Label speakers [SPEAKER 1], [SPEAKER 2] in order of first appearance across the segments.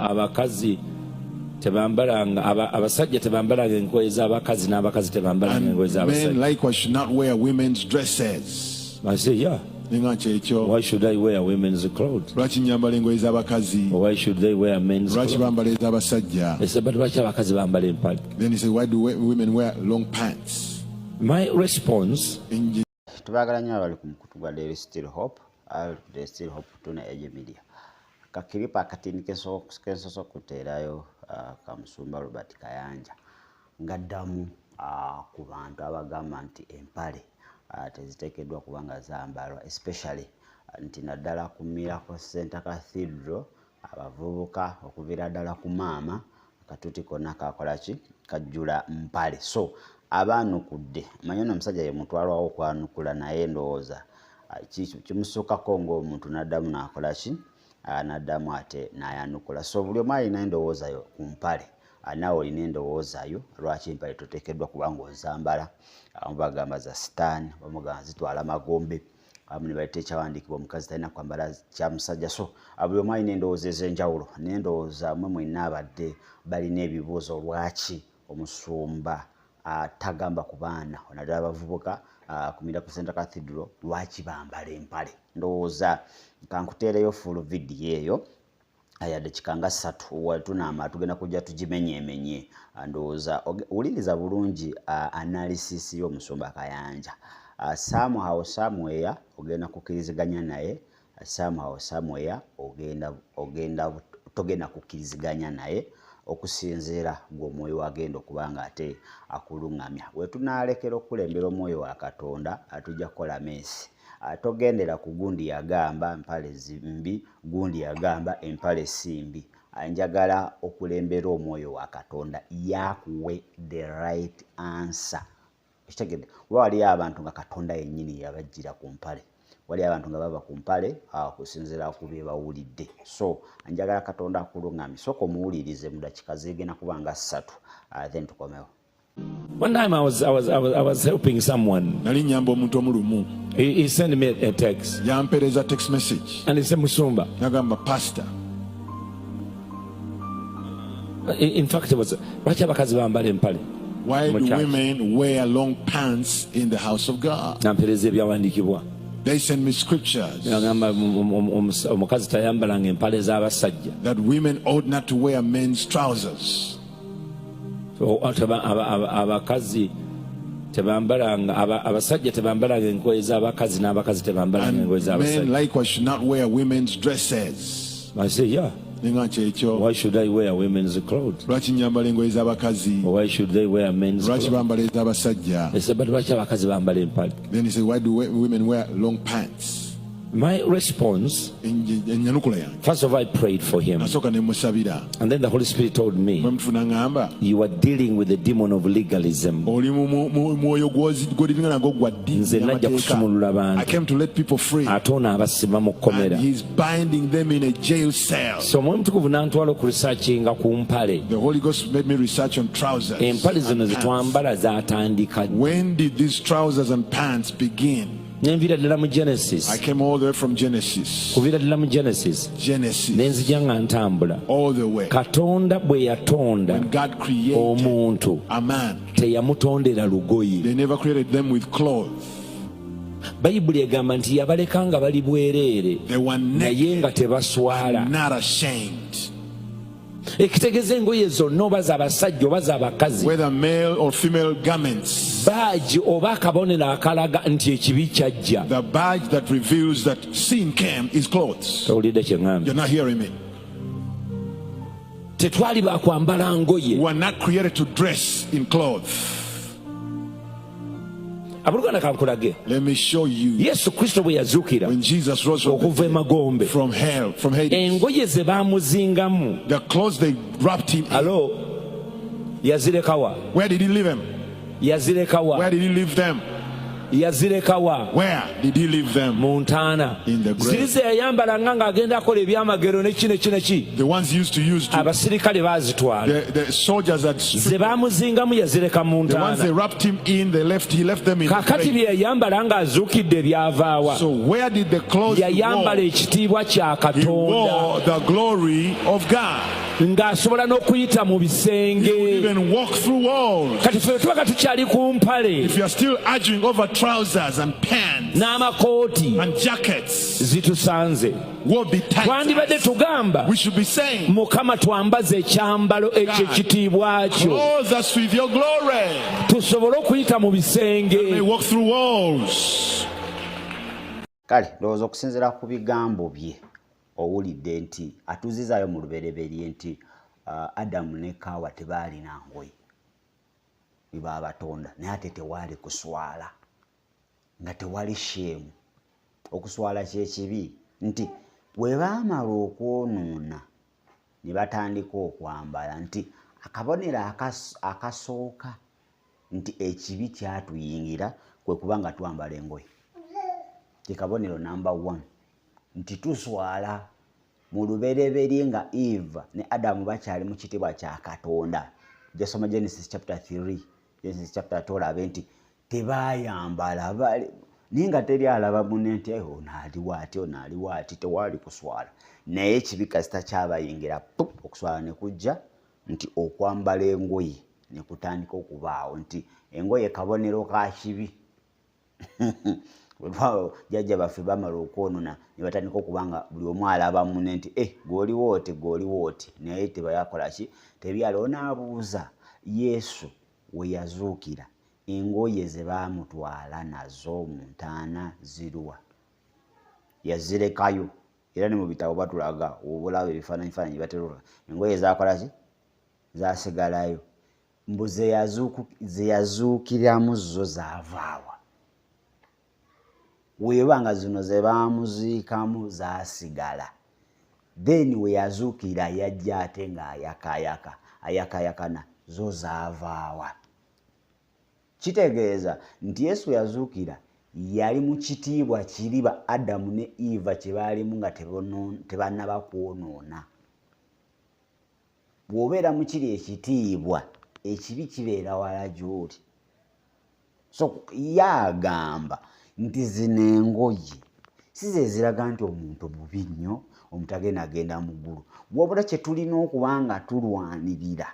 [SPEAKER 1] Abakazi tebambalanga, abasajja tebambalanga engoye z'abakazi n'abakazi tebambalanga
[SPEAKER 2] And
[SPEAKER 1] engoye
[SPEAKER 2] men
[SPEAKER 1] z'abasajja.
[SPEAKER 2] Likewise should not wear women's dresses.
[SPEAKER 1] I say, yeah.
[SPEAKER 2] Nenga kyekyo.
[SPEAKER 1] Why should I wear women's clothes?
[SPEAKER 2] Lwaki nyambala engoye z'abakazi?
[SPEAKER 1] Or why should they wear men's
[SPEAKER 2] Lwaki
[SPEAKER 1] clothes?
[SPEAKER 2] bambala ez'abasajja?
[SPEAKER 1] They said, but lwaki abakazi bambala empale?
[SPEAKER 2] Then he said, "Why do women wear long pants?"
[SPEAKER 1] My response
[SPEAKER 3] Tubaagala nnyo abali ku mukutu gwa Daily Still Hope, Daily Still Hope tuna Age Media. Ka clip akatini kensoso kuteerayo ka Musumba Robert Kayanja ng'addamu ku bantu abagamba nti empale teziteekeddwa kuba nga zambalwa, especially nti naddala ku Miracle Center Cathedral, abavubuka okuviira ddala ku maama akatuuti konna kakola ki? Kajjula mpale. So abaanukudde, manyi ono omusajja ye mutwalwawo okwanukula, naye ndowooza kimusukkako ng'omuntu n'addamu n'akola ki? N'addamu ate n'ayanukula. So buli omu alina endowooza yo ku mpale. Naawe olina endowooza yo lwaki empale toteekeddwa kuba ng'ozambala. Abamu bagamba za sitaani, abamu bagamba zitwala magombe, abamu ne baleeta ekyawandiikibwa omukazi talina kwambala kya musajja. So buli omu alina endowooza ez'enjawulo, naye ndowooza mmwe mwenna abadde balina ebibuuzo lwaki omusumba tagamba ku baana naddala abavubuka ku Miracle Center Cathedral lwaki bambala empale. Ndowooza kankuteereyo full video eyo yadde kikanga 3, tunaamala tugenda kujja tugimenyeemenye. Ndowooza wuliriza bulungi analysis y'omusumba Kayanja. Somehow somewhere ogenda kukkiriziganya naye, somehow somewhere ogenda togenda kukkiriziganya naye, okusinziira gwe omwoyo wagenda okuba nga ate akuluŋŋamya. We tunaalekera okukulembera omwoyo wa Katonda, tujja kukola mess. Togendera ku gundi yagamba mpale mbi, gundi yagamba empale si mbi. Njagala okulembera omwoyo wa Katonda yakuwe the right answer. Ekitegedde kuba waliyo abantu nga Katonda yennyini yabajjira ku mpale, waliyo abantu nga bava ku mpale okusinziira ku bye bawulidde. So njagala Katonda akuluŋŋamye. Sooka omuwulirize mu dakiika zigenda kuba nga 3, then tukomewo.
[SPEAKER 1] One time I was helping someone.
[SPEAKER 2] Nali nyamba omuntu omu lumu.
[SPEAKER 1] He sent me a text.
[SPEAKER 2] Yampeereza text message.
[SPEAKER 1] And he said, "Musumba."
[SPEAKER 2] Nagamba, "Pastor."
[SPEAKER 1] In fact, it was, "Lwaki abakazi bambala empale
[SPEAKER 2] Why
[SPEAKER 1] mu
[SPEAKER 2] do
[SPEAKER 1] church?"
[SPEAKER 2] women wear long pants in the house of God?
[SPEAKER 1] Nampeereza ebyawandiikibwa.
[SPEAKER 2] They send me scriptures
[SPEAKER 1] Agamba omukazi tayambalanga empale z'abasajja.
[SPEAKER 2] That women ought not to wear men's trousers.
[SPEAKER 1] Abakazi tebambalanga, abasajja tebambalanga engoye z'abakazi n'abakazi tebambalanga
[SPEAKER 2] And
[SPEAKER 1] engoye
[SPEAKER 2] men
[SPEAKER 1] z'abasajja.
[SPEAKER 2] Likewise should not wear women's dresses.
[SPEAKER 1] I say, yeah.
[SPEAKER 2] Nenga kyekyo.
[SPEAKER 1] Why should I wear women's clothes?
[SPEAKER 2] Lwaki nyambala engoye z'abakazi?
[SPEAKER 1] Or why should they wear men's
[SPEAKER 2] Lwaki
[SPEAKER 1] clothes?
[SPEAKER 2] bambala ez'abasajja?
[SPEAKER 1] They said, but lwaki abakazi bambala empale?
[SPEAKER 2] Then he said, "Why do women wear long pants?"
[SPEAKER 1] My response,
[SPEAKER 2] Enyanukula yange,
[SPEAKER 1] first of all, I prayed for him.
[SPEAKER 2] Nasooka ne musabira.
[SPEAKER 1] And then the Holy Spirit told me,
[SPEAKER 2] Mwoyo Mutukuvu n'aŋŋamba,
[SPEAKER 1] "You are dealing with the demon of legalism."
[SPEAKER 2] oli mu mwoyo gw'oliringa nagwo gwa ddi
[SPEAKER 1] Nze najja
[SPEAKER 2] amateeka.
[SPEAKER 1] kusumulula bantu.
[SPEAKER 2] I came to let people free.
[SPEAKER 1] Ate ono abasiba mu kkomera.
[SPEAKER 2] And he's binding them in a jail cell.
[SPEAKER 1] So Omwoyo Mutukuvu n'antwala okuresearchinga ku mpale.
[SPEAKER 2] The Holy Ghost made me research on trousers
[SPEAKER 1] Empale zino
[SPEAKER 2] and pants.
[SPEAKER 1] zetwambala zatandika ddi?
[SPEAKER 2] When did these trousers and pants begin?
[SPEAKER 1] Nenviira ddala mu
[SPEAKER 2] I
[SPEAKER 1] Genesis.
[SPEAKER 2] Came all the way from Genesis.
[SPEAKER 1] Kuviira ddala mu Genesis.
[SPEAKER 2] Genesis.
[SPEAKER 1] Ne nzija nga ntambula.
[SPEAKER 2] All the way.
[SPEAKER 1] Katonda bwe yatonda
[SPEAKER 2] When God created
[SPEAKER 1] omuntu,
[SPEAKER 2] a man,
[SPEAKER 1] teyamutondera lugoye.
[SPEAKER 2] they never created them with clothes.
[SPEAKER 1] Bayibuli egamba nti yabaleka nga bali bwereere,
[SPEAKER 2] They were
[SPEAKER 1] naye
[SPEAKER 2] naked,
[SPEAKER 1] nga tebaswala.
[SPEAKER 2] Not ashamed.
[SPEAKER 1] Ekitegeeza engoye zonna, oba z'abasajja oba z'abakazi,
[SPEAKER 2] Whether male or female garments,
[SPEAKER 1] badge oba akabonero akalaga nti ekibi kyajja.
[SPEAKER 2] The badge that reveals that sin came is clothes.
[SPEAKER 1] Towulidde kye ŋŋambye?
[SPEAKER 2] You're not hearing me.
[SPEAKER 1] Tetwali bakwambala ngoye.
[SPEAKER 2] We were not created to dress in clothes.
[SPEAKER 1] Abooluganda, kankulage.
[SPEAKER 2] Let me show you.
[SPEAKER 1] Yesu Kristo bwe yazuukira
[SPEAKER 2] When Jesus rose from,
[SPEAKER 1] okuva emagombe,
[SPEAKER 2] from hell, from Hades,
[SPEAKER 1] engoye ze baamuzingamu,
[SPEAKER 2] the clothes they wrapped him in,
[SPEAKER 1] alo, yazirekawa?
[SPEAKER 2] Where did he leave them?
[SPEAKER 1] Yazirekawa?
[SPEAKER 2] Where did he leave them?
[SPEAKER 1] Yazirekawa?
[SPEAKER 2] Where did he leave them?
[SPEAKER 1] Mu ntaana.
[SPEAKER 2] In the grave.
[SPEAKER 1] Ziri ze yayambalanga ng'agenda akola ebyamagero neki neki neki,
[SPEAKER 2] The ones he used to use to,
[SPEAKER 1] abasirikale baazitwala.
[SPEAKER 2] the soldiers had
[SPEAKER 1] Ze baamuzingamu yazireka mu
[SPEAKER 2] the ones they
[SPEAKER 1] ntaana.
[SPEAKER 2] Wrapped him in, he left them in the
[SPEAKER 1] Kaakati
[SPEAKER 2] grave.
[SPEAKER 1] bye yayambala ng'azuukidde byavaawa?
[SPEAKER 2] So where did the clothes he
[SPEAKER 1] Yayambala
[SPEAKER 2] wore?
[SPEAKER 1] ekitiibwa kya
[SPEAKER 2] He
[SPEAKER 1] Katonda.
[SPEAKER 2] wore the glory of God.
[SPEAKER 1] Ng'asobola n'okuyita mu
[SPEAKER 2] He would
[SPEAKER 1] bisenge.
[SPEAKER 2] Even walk through walls.
[SPEAKER 1] Kati ffe tubaga tukyali ku mpale
[SPEAKER 2] If you are still arguing over trousers and pants
[SPEAKER 1] n'amakooti,
[SPEAKER 2] and jackets,
[SPEAKER 1] zitusanze.
[SPEAKER 2] Woe betide
[SPEAKER 1] Twandibadde
[SPEAKER 2] us.
[SPEAKER 1] Tugamba,
[SPEAKER 2] We should be saying,
[SPEAKER 1] Mukama, twambaze ekyambalo ekyekitiibwa kyo,
[SPEAKER 2] "Clothe us with your glory."
[SPEAKER 1] tusobole okuyita mu
[SPEAKER 2] May
[SPEAKER 1] bisenge.
[SPEAKER 2] Walk through walls.
[SPEAKER 3] Kale ndowooza okusinziira ku bigambo bye owulidde nti atuzizaayo mu lubereberye nti Adamu ne Kaawa tebaalina ngoye bwe baabatonda, naye ate tewaali kuswala, nga tewali shame. Okuswala kyekibi, nti bwe baamala okwonoona ne batandika okwambala, nti akabonero akasooka nti ekibi kyatuyingira kwe kuba nga twambala engoye. Ke kabonero number one nti tuswala. Mu lubereberye nga Eva ne Adamu bakyali mu kitiibwa kya Katonda, jasoma Genesis chapter 3, Genesis chapter 2, olabe nti tebayambala bali, naye nga teri alaba munne nti, "Eh, ono aliwo ati, ono aliwo ati." Tewaali kuswala, naye ekibi kasita kyabayingira, pup, okuswala ne kujja, nti okwambala engoye ne kutandika okubaawo, nti engoye kabonero ka kibi. Jjajja baffe bamala okwonona ne batandika okuba nga buli omu alaba munne nti, "Eh, gw'oliwo oti, gw'oliwo oti," naye tebayakola ki, tebyala. Onaabuuza Yesu we yazuukira, engoye ze baamutwala nazo mu ntaana ziruwa? Yazirekayo. Era ne mu bitabo batulaga, obulaba ebifaananyi batera engoye zakola ki, zasigalayo. Mbu ze yazuukiramu zo zaavaawa? Weeba nga zino ze baamuziikamu zaasigala, then we yazuukira yajja ate ng'ayakayaka, ayakayakana, zo zaavaawa? Kitegeeza nti Yesu yazuukira yali mu kitiibwa kiri ba Adamu ne Eva kye baalimu nga tebannaba kwonoona. Bw'obeera mu kiri ekitiibwa, ekibi kibeera wala gy'oli. So ye agamba nti zino engoye si ze ziraga nti omuntu mubi nnyo, omuntu agenda agenda mu ggulu, wabula kye tulina okuba nga tulwanirira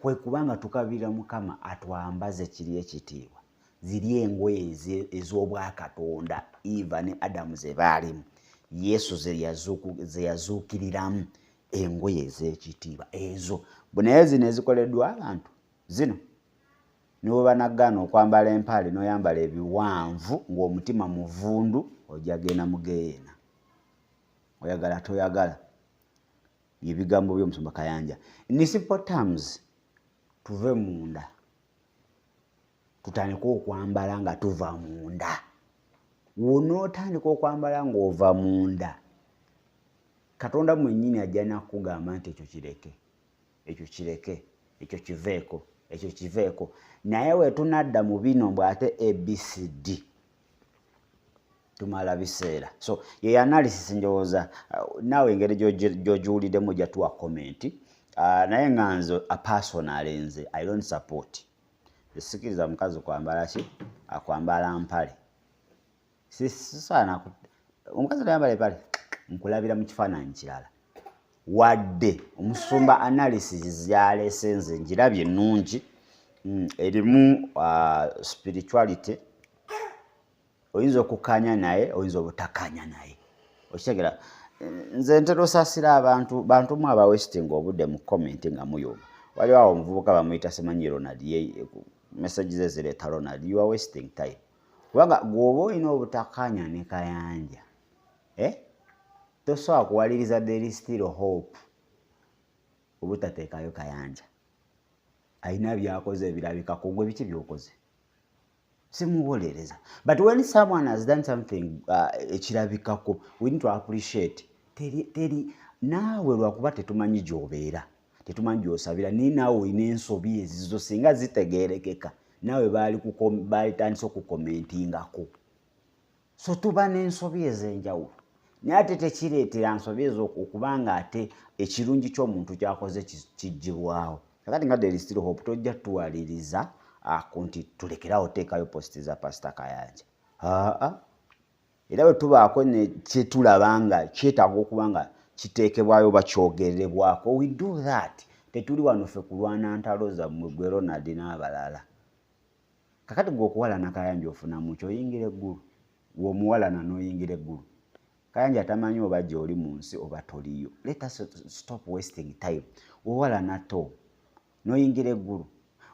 [SPEAKER 3] kwe kuba nga tukabira Mukama atwambaze kiri ekitiibwa, ziri engoye ez'obwakatonda Eva ne Adamu ze baalimu, Yesu ze yazuukiriramu, engoye ez'ekitiibwa ezo. Naye zino ezikoleddwa abantu zino, niwe banagaana okwambala empale n'oyambala ebiwanvu ng'omutima muvundu, ojja genda mu geyeena, oyagala toyagala. Ebigambo by'omusumba Kayanja in simple terms, tuve munda, tutandike okwambala nga tuva munda. Wonootandika okwambala ng'ova munda, Katonda mwennyini ajja nakugamba nti ekyo kireke, ekyo kireke, ekyo kiveeko, ekyo kiveeko. Naye we tunadda mu bino mbw ate ABCD, tumala biseera. So ye analysis ndowooza naawe engeri gy'ogiwuliddemu ojja tuwa comment. Naye nga nze personally, nze I don't support, sikiriza mukazi kwambala ki, akwambala mpale. Sisaana omukazi nayambala empale, nkulabira mu kifaananyi kirala. Wadde omusumba analysis gyalese nze ngirabye ennungi, erimu spirituality, oyinza okukkaanya naye, oyinza obutakkaanya naye, okitegera. Nze ntera osaasira abantu bantu mu aba wasting obudde mu comment nga muyomba. Waliwo awo omuvubuka bamuyita simanyi Ronald, ye message ze zireeta Ronald, you are wasting time, kubanga gw'oba olina obutakkaanya ne Kayanja, eh? Tosobola kuwaliriza There Is Still Hope obutateekayo Kayanja. Alina byakoze ebirabikako, gwe biki byokoze? Simuwolereza, but when someone has done something ekirabikako, we need to appreciate. Teri, teri naawe, lwakuba tetumanyi gy'obeera, tetumanyi gy'osabira, naye naawe olina ensobi ezizo singa zitegeerekeka, naawe baalitandise okukomentingako. So tuba n'ensobi ez'enjawulo, naye ate tekireetera nsobi ezo okubanga ate ekirungi ky'omuntu kyakoze kiggyibwawo. Kakati nga There Is Still Hope, tojja tuwaliriza ako nti tulekerawo teekayo post za Pasita Kayanja. Aa, era bwe tubaako ne kyetulaba nga kyetaaga okuba nga kiteekebwayo oba kyogerebwako. We do that. Tetuli wano ffe kulwana ntalo zammwe, gwe Ronald n'abalala. Kakati gwe okuwalana Kayanja ofunamu ki? Oyingira eggulu? Womuwalana n'oyingira eggulu? Kayanja tamanyi oba gy'oli mu nsi oba toliyo. Let us stop wasting time. Owalana to n'oyingira eggulu,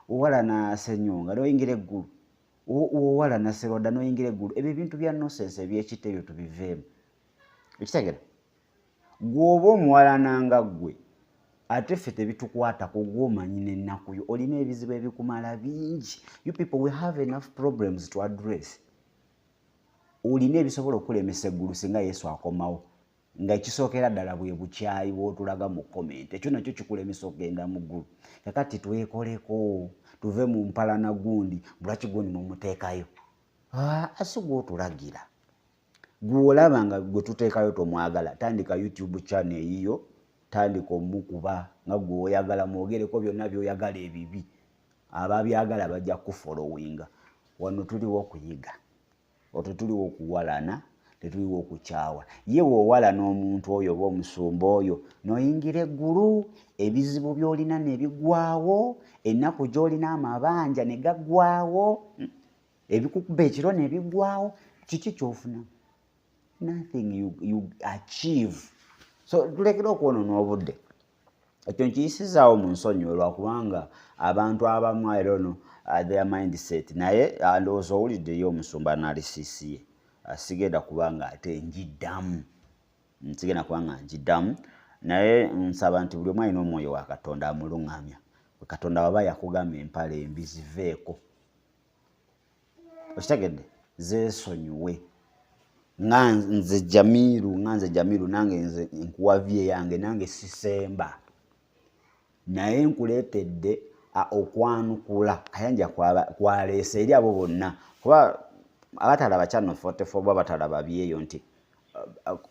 [SPEAKER 3] owalana Senyonga n'oyingira eggulu, owalana Serwadda n'oyingira eggulu. Ebyo ebintu bya nonsense ebyekita ebyo tubiveemu. Ekitegera, gw'oba omuwalananga ggwe, ate ffe tebitukwatako. Gw'omanyi n'ennaku yo, olina ebizibu ebikumala bingi. You people, we have enough problems to address. Olina ebisobola okulemesa eggulu singa Yesu akomawo, nga ekisookera ddala bwe bukyayi bw'otulaga mu comment. Ekyo nakyo kikulemesa okugenda mu ggulu. Kakati twekoleko, tuve mu mpalana. Gundi lwaki gundi mumuteekayo? Si gw'otulagira. Gw'olaba nga gwe tuteekayo tomwagala, tandika YouTube channel eyiyo, tandika omukuba nga gwe oyagala, mwogereko byonna by'oyagala ebibi. Ababyagala bajja kufollowinga. Wano tuliwo okuyiga, tetuliwo okuwalana, tetuliwo okukyawa. Ye woowalana omuntu oyo oba omusumba oyo n'oyingira eggulu, ebizibu by'olina ne biggwawo, ennaku gy'olina, amabanja ne gaggwawo, ebikukuba ekiro ne biggwawo, kiki ky'ofuna? Nothing you achieve. So tulekere okwonoona obudde. Ekyo nkiyisizaawo mu nsonyiwe, lwakubanga abantu abamu, I don't know their mindset. Naye ndowooza owuliddeyo omusumba analysis ye. Sigenda kubanga ate njiddamu, sigenda kubanga njiddamu, naye nsaba nti buli omu alina omwoyo wa Katonda amuluŋŋamya. Katonda waba yakugamba empale embi ziveeko, okitegedde, zeesonyiwe. Nga nze Jamiru, nga nze Jamiru, nange nze nkuwa view yange, nange sisemba, naye nkuleetedde okwanukula Kayanja kwaleese eri abo bonna, kuba abatalaba Channel 44 bo abatalaba byeyo nti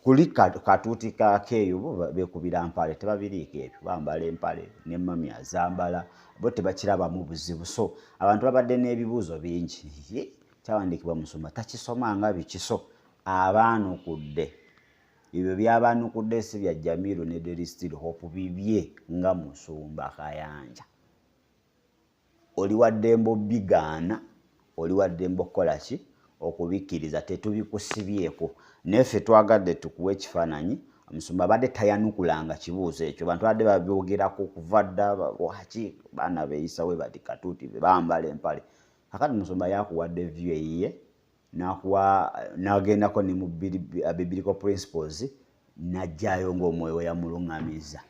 [SPEAKER 3] kuli katuuti kakeeyo, bo beekubira mpale, tebabiriiko ebyo, bambala empale ne mami azambala, bo tebakirabamu buzibu. So abantu babadde n'ebibuuzo bingi. Ye, kyawandiikibwa musumba takisomanga bikiso. Abaanukudde ebyo byabanukudde si bya Jamiru ne There Is Still Hope, bibye nga musumba Kayanja. Oli waddembe obigaana, oli waddembe okukola ki, okubikkiriza, tetubikusibyeko. Naye ffe twagadde tukuwe ekifaananyi. Omusumba abadde tayanukulanga kibuuzo ekyo, bantu badde babyogerako kuva dda, lwaki baana beeyisa we bati, katuuti be bambala empale. Kakati musumba yakuwadde view eyiye, nakuwa nagendako ne mu biblical principles, najjayo ng'omwoyo we yamuluŋŋamiza.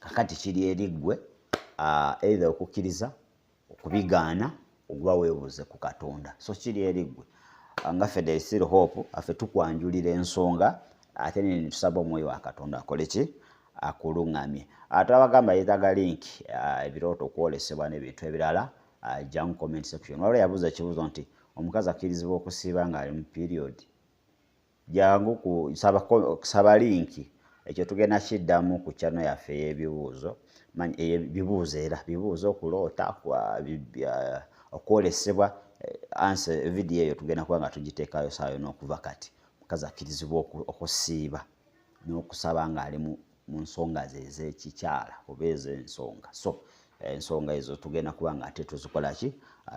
[SPEAKER 3] Kakati kiri eri ggwe, either okukkiriza, okubigaana, oguba weebuuze ku Katonda. So kiri eri ggwe. Nga ffe There Is Still Hope, affe tukwanjulira ensonga, ate ne tusaba omwoyo wa Katonda akole ki, akuluŋŋamye. Ate abagamba yeetaaga link, ebirooto, okwolesebwa n'ebintu ebirala, jangu comment section. Waliwo yabuuza ekibuuzo nti omukazi akkirizibwa okusiiba ng'ali mu period? Jangu ku saba, saba link. Ekyo tugenda kiddamu ku channel yaffe ey'ebibuuzo. Ebibuuzo era bibuuzo okuloota, okwolesebwa, answer video eyo tugenda kuba nga tugiteekayo saayo n'okuva kati. Omukazi akkirizibwa okusiiba n'okusaba ng'ali mu nsonga ze ez'ekikyala oba ez'ensonga? So ensonga ezo tugenda kuba nga ate tuzikola ki,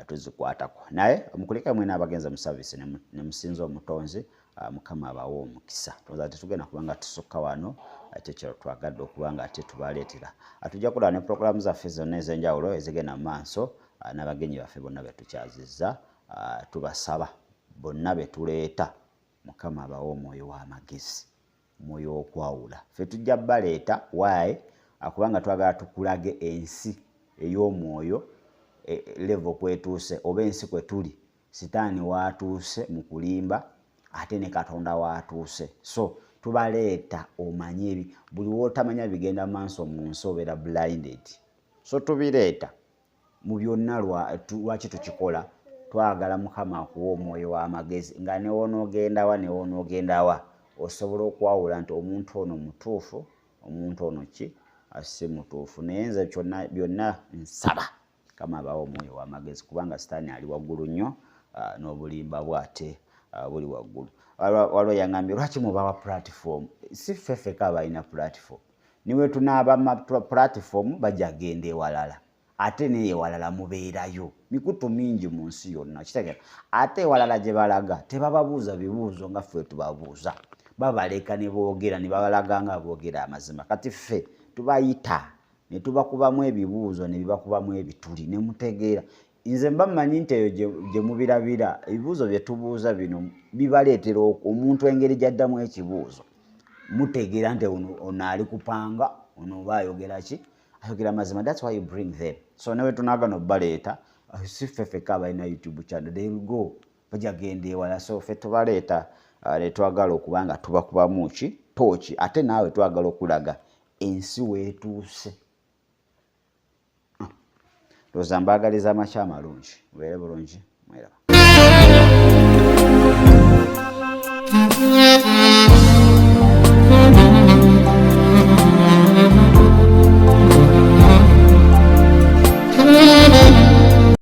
[SPEAKER 3] tuzikwatako. Naye mukulike mwena abagenze mu service ne musinza omutonzi, Mukama abawe omukisa. Tuza tetugenda kuba nga tusukka wano, ekyo kyo twagadde okuba nga ate tubaleetera. Tujja kulaba ne puroguramu zaffe zonna ez'enjawulo ezigenda mu maaso, n'abagenyi baffe bonna betukyazizza. Tubasaba bonna betuleeta, Mukama abawe omwoyo w'amagezi, omwoyo w'okwawula. Ffe tujja baleeta why? Kubanga twagala tukulage ensi ey'omwoyo level kwetuuse, oba ensi kwe tuli, sitaani waatuuse mu kulimba, ate ne Katonda waatuuse. So tubaleeta omanye ebi buli wootamanya bigenda maaso mu nsi, obeera blinded. So tubireeta mu byonna. Lwaki tukikola? Twagala Mukama akuwa omwoyo w'amagezi, nga newonoogendawa, newonoogendawa, osobola okwawula nti omuntu ono mutuufu, omuntu ono ki, si mutuufu. Naye nze kyonna byonna nsaba Mukama abawe omwoyo w'amagezi, kubanga sitaani ali waggulu nnyo n'obulimba bwate. Buli waggulu waliwo yaŋambye lwaki mubawa platform. Si ffe ffeka abalina platform, niwe tunaaba platform bajja genda ewalala, ate naye ewalala mubeerayo mikutu mingi mu nsi yonna, kitegera. Ate ewalala gye balaga tebababuuza bibuuzo nga ffe tubabuuza, babaleka ne boogera ne babalaga nga boogera amazima. Kati ffe tubayita ne tubakubamu ebibuuzo ne bibakubamu ebituli ne mutegeera. Nze mba mmanyi nti eyo gye mubirabira ebibuuzo bye tubuuza bino bibaleetera omuntu engeri gy'addamu ekibuuzo mutegeera nti ono ali kupanga, ono oba ayogera ki, ayogera mazima. That's why you bring them. So newe tunaagana obbaleeta, si ffe ffekka abalina YouTube channel, they will go, bajja genda ewala. So ffe tubaleeta ne twagala okuba nga tubakubamu ki tooki, ate naawe twagala okulaga ensi weetuuse. Ndowooza mbaagaliza amakya amalungi, mubeere bulungi, mweraba.